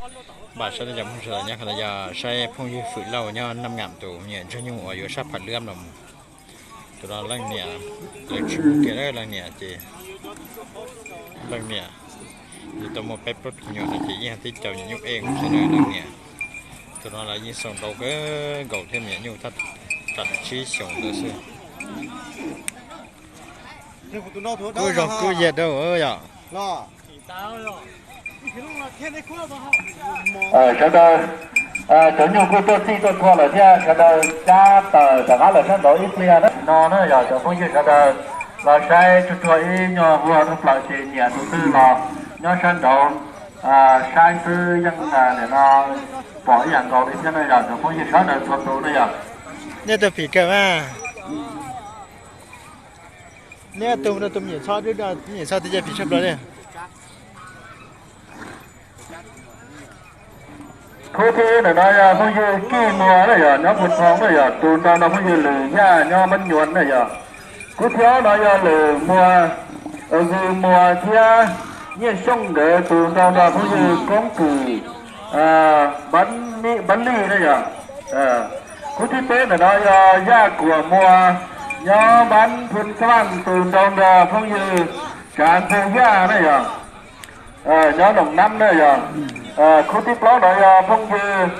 Npaj saib cov phooj ywg sawv daws nyob qhov no yog saib phooj ywg Fwm Lauj nyob Naj Ngam tus me nyuam ntsuag nyuj uas yuav sab pham lwb no. Tus no leej niam, lawv tsis muaj kiag leej niam ces leej niam yus tau muaj peb plaub tus nyuam no ces yeej tib caum nyuam nyuj ej xwb na leej niam. Tus no lawv yeej xaus nrau kawg nkaus thiab me nyuam nyuj thaj tsam tsib xyoos ntawd xwb. Kuj zoo kuj yig dua yom. Sawv daws, cov nyuj kuj tuaj txij tuaj txhua lawm thiab, sawv daws cab taws rov qab los sab nraud ib pliag no na yog cov phooj ywg sawv daws los saib tsuag tsuag ib nyuag vuag rau plaws ces nyiam tus twg los nyob sab nraud saib xwb yeej nim no pom ib yam nkaus li thiab na yog cov phooj ywg sawv daws txhua tus na yog. Nej tus phim kawg mas. Nej tus rau tus me nyuam txhob, me nyuam txhob twb coj phim tshaj plaws li. Khub thib ib ntawm no yog phooj ywg Kij Muas na yog nyob Phu Thoo na yog tus nrau nrog phooj ywg Lwm Yaj nyob Npab Nyuas na yog. Khub thib ob no yog Lwm Muas, Vws Muas thiab Nyiaj Xyooj nkawd tus nrau nrog phooj ywg Koob Kws Npab Lij na yog. Khub thib peb ntawm no yog Yaj Kuam Muas nyob Npab Phoo Xab Vaj tus nrau nrog phooj ywg Tsav Ntxawg Yaj na yog, nyob Loos Nab na yog. Khub thib plaub no yog phooj ywg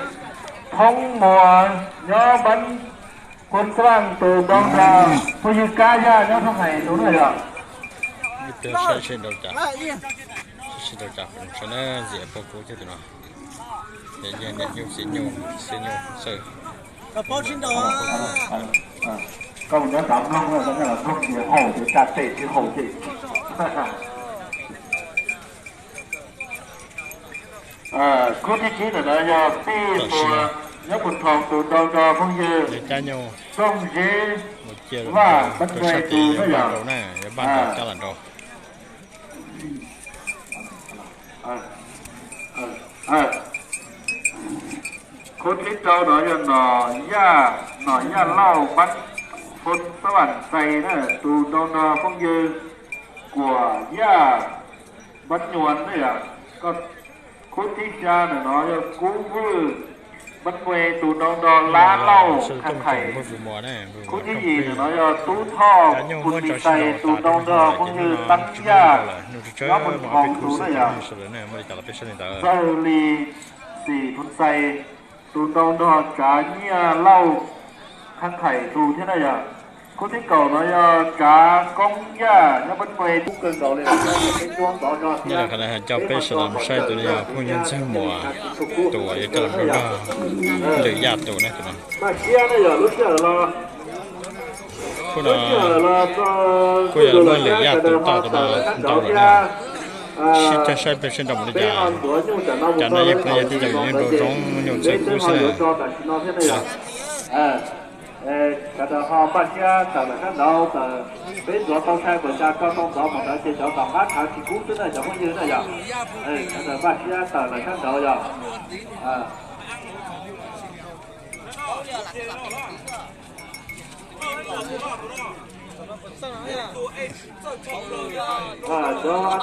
Thoob Muas nyob Npab Phoo Xab Vaj tus nrau nrog phooj ywg Kab Yaj nyob Thoob Hais tus na yog. Saib seb nrau cas, saib seb nrau cas, saib na, ziam pog kub thiab tus no. Yog niam nyuj txiv nyuj xwb nyuj xwb. Koj mus nyob tav mloog, koj nyob tav mloog ces haus ces tsa tes tsis haus ces. Khub thib tsib ntawm no yog Pij Muas nyob Phu Thoo tus nrau nrog phooj ywg Tooj Zeb Vaj Npab Ntuj tus na yog. Khub thib rau no yog Nom Yaj, Nom Yaj Lauj Npab Phoo Xab Vam Xais na tus nrau nrog phooj ywg Kuam Yaj Npab Nyuas na yog. Khub thib xya ntawm no yog Kub Vwj Npab Nue tus nrau nrog Lab Lauj Khaj Khais. Khub thib yim ntawm no yog Tub Thoj Phoo Xais tus nrau nrog phooj ywg Taab Yaj nyob Phu Thoo tus na yog. Txawg Lis Xim Phoo Xais tus nrau nrog Tsav Nyiaj Lauj Khaj Khais tus thiab na yog. Khub thib kaum no yog Tsav Koob Yaj nyob Npab Nue tub kawg nkaus li. Coj peb sawv daws mus saib tus no yog phooj ywg Ntxawg Muas tus uas yuav coj los nrog Lwm Yaj tus na tus no. Khub no kuj yog muab Lwm Yaj tus tau tus no ntau lawm na. Sib cog saib peb seb nrau mus li cas. Cov no yeej pheej yog tib cov nyuj nrau zoo nyuj txawj kub xwb na. Sawv daws ho npaj siab tawm lawm sab nraud tawm, peb ntxuav tau sai npaum cas tso tau ntxov mus ntawd ces cov tom qab tshav tsis kub xwb na cov phooj ywg na yog. Sawv daws npaj siab tawm lawm sab nraud yog.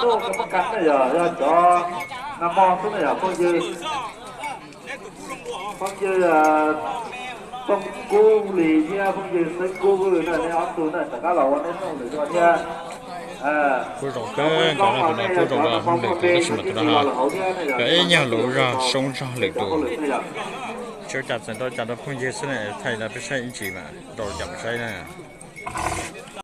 Cov nuj ka pab kas na yog, yog cov nag hmo xwb na yog phooj ywg, phooj ywg Tooj Kub Lis thiab phooj ywg Xeeb Kub Vwj na, neb ob tug na rov qab los ua neb nuj lwm zog thiab. Kuj zoo kawg nkaus no tus no kuj zoo nkaus lwm tus tab sis mas tus no ho yog ib nyuag lus zog soob zog lwm tus. Tsis ua cas, txawm nrau cas rau phooj ywg xwb na, thaij rau peb saib ib ntsis mas nrau cas mus saib na.